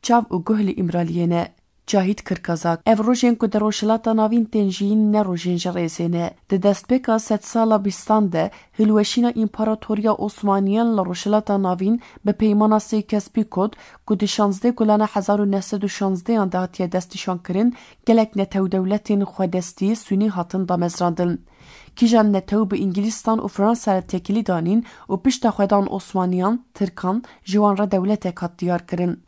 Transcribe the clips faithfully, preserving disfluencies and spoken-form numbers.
Çav û guh li Îmraliyê ne. Cahît Kirkazak: Ev rojên ku di Rojhilata Navîn tên jiyîn ne rojên ji rêzê ne. Di destpêka sedsala bîstan de hilweşîna Împaratoriya Osmaniyan li Rojhilata Navîn bi peymana Sykes-Picot ku di şazdeh Gulana hezar û neh sed û şazdeh an de hatiye destnîşankirin, gelek netew dewletên xwedestî Sûnî hatin damezrandin. Kîjan netew bi Îngilîstan û Fransa re têkilî danîn û pişta xwedan Osmaniyan, Tirkan, ji wan re dewletek hat diyarkirin.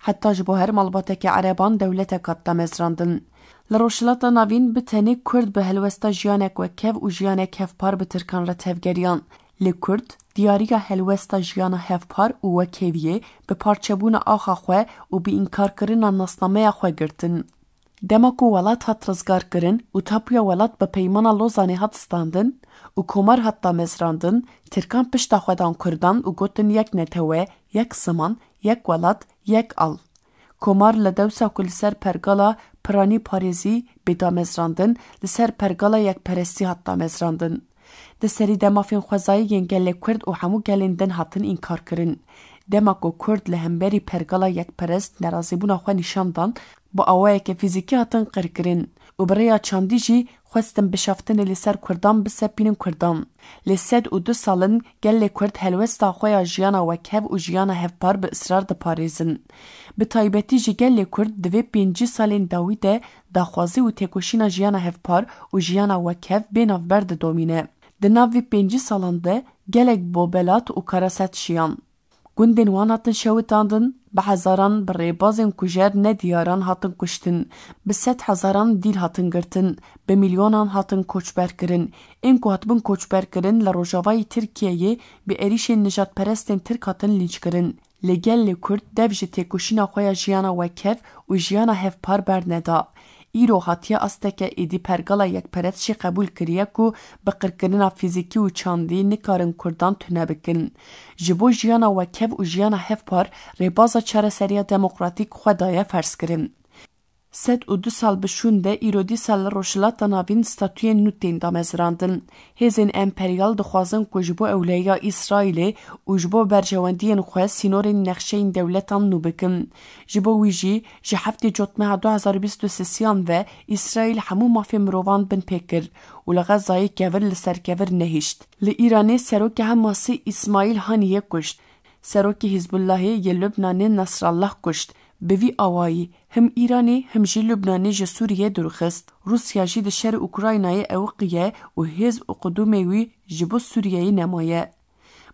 Heta ji bo her malbateke Ereban dewletek hat damezrandin. Li Rojhilata Navîn bi tenê Kurd bi helwesta jiyanek wekev û jiyanek hevpar bi Tirkan re tevgeriyan. Lê Kurd diyariya helwesta jiyana hevpar û wekeviyê bi parçebûna axa xwe û bi înkarkirina nasnameya xwe girtin. Dema ku welat hat rizgarkirin û tapuya welat bi Peymana Lozanê hat standin û komar hat damezrandin, Tirkan pişta xwe dan Kurdan û gotin yek netewe, yek ziman, yek welat, yek al. Komar li dewsa ku li ser pergala piranî parêzî bê damezrandin, li ser pergala yekperestî hat damezrandin. Di serî de mafên xwezayî yên gelê Kurd û hemû gelên din hatin înkarkirin. Dema ku Kurd li hemberî pergala yekperest nerazîbûna xwe nîşan dan, bi awayeke fîzîkî hatin qirkirin û bi rêya çandî jî xwestin bişaftinê li ser Kurdan bisepînin Kurdan. Lê sed û du sal in gelê Kurd helwesta xwe ya jiyana wekhev û jiyana hevpar bi israr diparêzin. Bi taybetî jî gelê Kurd di vê pêncî salên dawî de daxwazî û têkoşîna jiyana hevpar û jiyana wekhev bê navber didomîne. Di nav vê pêncî salan de gelek bobelat û karaset şiyan. Gundên wan hatin şewitandin, bi hezaran bi rêbazên kujer nediyaran hatin kuştin, bi sed hezaran dîl hatin girtin, bi milyonan hatin koçber kirin. Ên ku hatibin koçber kirin li rojavayê Tirkiyeyê bi êrîşên nijadperestên Tirk hatin lînç kirin. Lê gelê Kurd dev ji têkoşîna xwe ya jiyana wekhev û jiyana hevpar berneda. Îro hatiye asteke êdî pergala yekperest jî qebûl kiriye ku bi qirkirina fîzîkî û çandî nikarin Kurdan tune bikin. Ji bo jiyana wekhev û jiyana hevpar rêbaza çareseriya demokratîk xwe daye ferzkirin. Sed û du sal bi şûn de îro dîsa li Rojhilata Navîn statuyên nû tên damezrandin. Hêzên emperyal dixwazin ku ji bo ewlehiya Îsraîlê û ji bo berjewendiyên xwe sînorên nexşeyên dewletan nû bikin. Ji bo wî jî ji heftê Cotmeha du hezar û bîst û sêsiyan ve Îsraîl hemû mafên mirovan binpê kir û li Xezayê kevir li ser kevir nehişt. Li Îranê serokê Hemasê Îsmaîl Haniyê kuşt. Serokê Hizbullahê yê Lubnanê Nasrallah kuşt. Bi vî awayî him Îranê him jî Lubnanê ji Sûriyê dûr xist. Rûsya jî di şer Ukraynayê ewiqiye û hêz û qudûmê wî ji bo Sûriyeyê nemaye.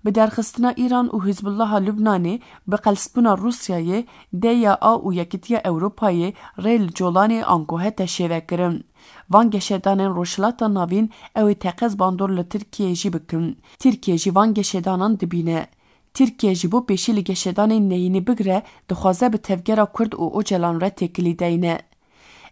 Bi derxistina Îran û Hizbullaha Lubnanê, bi qelsbûna Rûsyayê, D Y A û Yekitiya Ewropayê rê li colanê ango hete şêvekirin. Van geşedanên Rojhilata Navîn ew ê teqez bandor li Tirkiyeyê jî bikin. Tirkiye jî van geşedanan dibîne. Tirkiye ji bo pêşî li geşedanên neyînî bigire, dixwaze bi tevgera Kurd û Ocalan re têkilî deyne.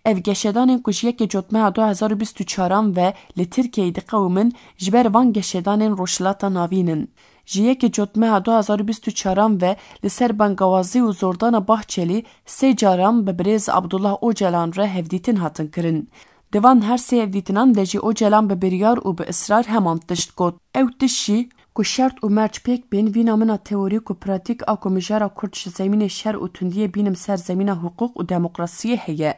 Ev geşedanên ku ji yekê Cotmeha du hezar û bîst û çaran ve li Tirkiyeyê diqewimin, ji ber van geşedanên Rojhilata Navîn in. Ji yekê Cotmeha du hezar û bîst û çaran ve li ser bangawazî û zordana Bahçelî sê caran bi birêz Abdullah Ocalan re hevdîtin hatin kirin. Di van her sê hevdîtinan de jî Ocalan bi biryar û bi israr heman tişt got. Ew tişt jî ku şert û merc pêk bên, vîna min a teorîk û pratîk a ku mijara Kurd ji zemînê şer û tundiyê bînim ser zemîna hiqûq û demokrasiyê heye.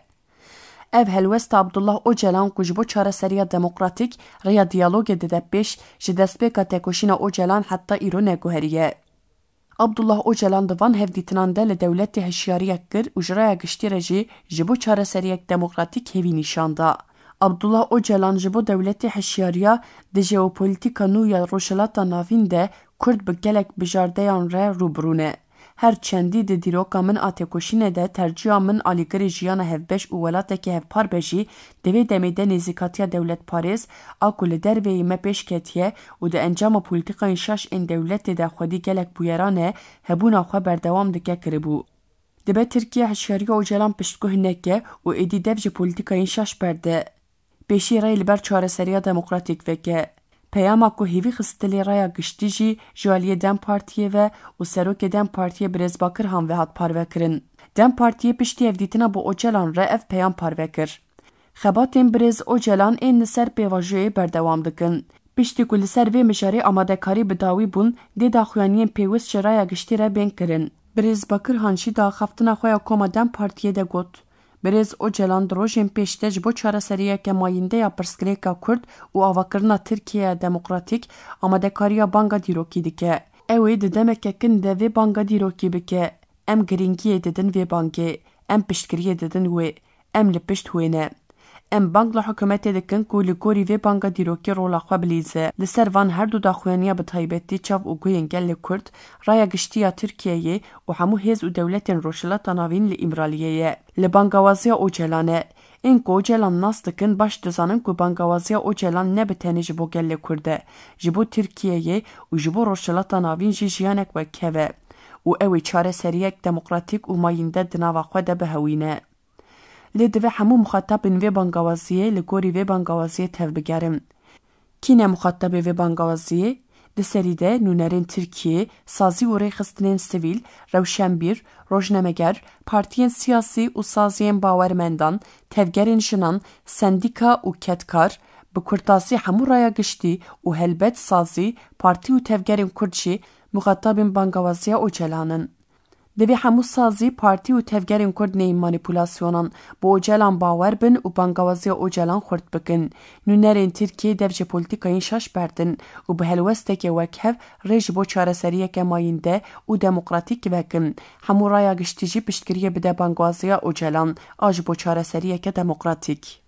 Ev helwesta Abdullah Ocalan ku ji bo çareseriya demokratîk rêya diyalogê dide pêş, ji destpêka tekoşîna Ocalan heta îro neguheriye. Abdullah Ocalan di van hevdîtinan de li dewletê hişyariyek kir û ji raya giştî re jî ji bo çareseriyek demokratîk hêvî nîşan da. Abdullah Ocalan ji bo dewletê hişyariya di jeopolîtîka nû ya Rojhilata Navîn de Kurd bi gelek bijardeyan re rû bi rû ne. Her çendî di dîroka min a têkoşînê de tercîha min alîgirê jiyana hevbeş û welatekî hevpar be jî, di vê demê de nêzîkatiya dewletparêz a ku li derveyî me pêş ketiye û di encama polîtîkayên şaş ên dewletê de xwedî gelek bûyeran e, hebûna xwe berdewam dike kiribû. Dibe Tirkiye hişyariya Ocalan piştguh neke û êdî dev ji polîtîkayên şaş berde. Pêşî rê li ber çareseriya demokratîk veke. Peyama ku hêvî xistilê raya giştî jî ji aliyê DEM Partiyê ve û serokê DEM Partiyê birêz Bakirhan ve hat parvekirin. DEM Partiyê piştî hevdîtina bi Ocalan re ev peyam parve kir. Xebatên birêz Ocalan ên li ser pêvajoyê berdewam dikin. Piştî ku li ser vê mijarê amadekarî bi dawî bûn, dê daxuyaniyên pêwist ji raya giştî re bên kirin. Birêz Bakirhan jî di axaftina xwe ya Koma DEM Partiyê de got, Birêz Ocalan di rojên pêş de ji bo çareseriyeke mayînde ya pirsgirêka Kurd û avakirina Tirkiyeya demokratîk amadekariya banga dîrokî dike. Ew ê di demeke kin de vê banga dîrokî bike. Em girîngiyê didin vê bangê. Em piştgiriyê didin wê. Em li pişt wê ne. Em bang li hikûmetê dikin ku li gorî vê banga dîrokî rola xwe bilîze. Li ser van her du daxuyaniya bi taybetî çav û guhên gelê Kurd, raya giştî ya Tirkiyeyê û hemû hêz û dewletên Rojhilata Navîn li Îmraliyê ye. Li bangawaziya Ocalan e. Ên ku Ocalan nas dikin baş dizanin ku bangawaziya Ocalan ne bi tenê ji bo gelê Kurd e. Ji bo Tirkiyeyê û ji bo Rojhilata Navîn jî jiyanek wekhev e. Û ew ê çareseriyek demokratîk û mayînde di nava xwe de bihewîne. Lê divê hemû muxatabên vê bangawaziyê li gorî vê bangawaziyê tevbigerin. Kî ne muxatabê vê bangawaziyê? Di serî de nûnerên Tirkiyê, sazî û rêxistinên sivîl, rewşenbîr, rojnameger, partiyên siyasî û saziyên bawermendan, tevgerên jinan, sendîka û kedkar, bi kurtasî hemû raya giştî û helbet sazî, partî û tevgerên Kurd jî muxatabên bangawaziya Ocalan in. Divê hemû sazî, partî û tevgerên Kurd neyên manîpulasyonan, bi Ocalan bawer bin û bangawaziya Ocalan xurt bikin. Nûnerên Tirkiyê dev ji polîtîkayên şaş berdin û bi helwesteke wekhev rê ji bo çareseriyeke mayînde û demokratîk vekin. Hemû raya giştî jî piştgiriyê bide bangawaziya Ocalan a ji bo çareseriyeke demokratîk.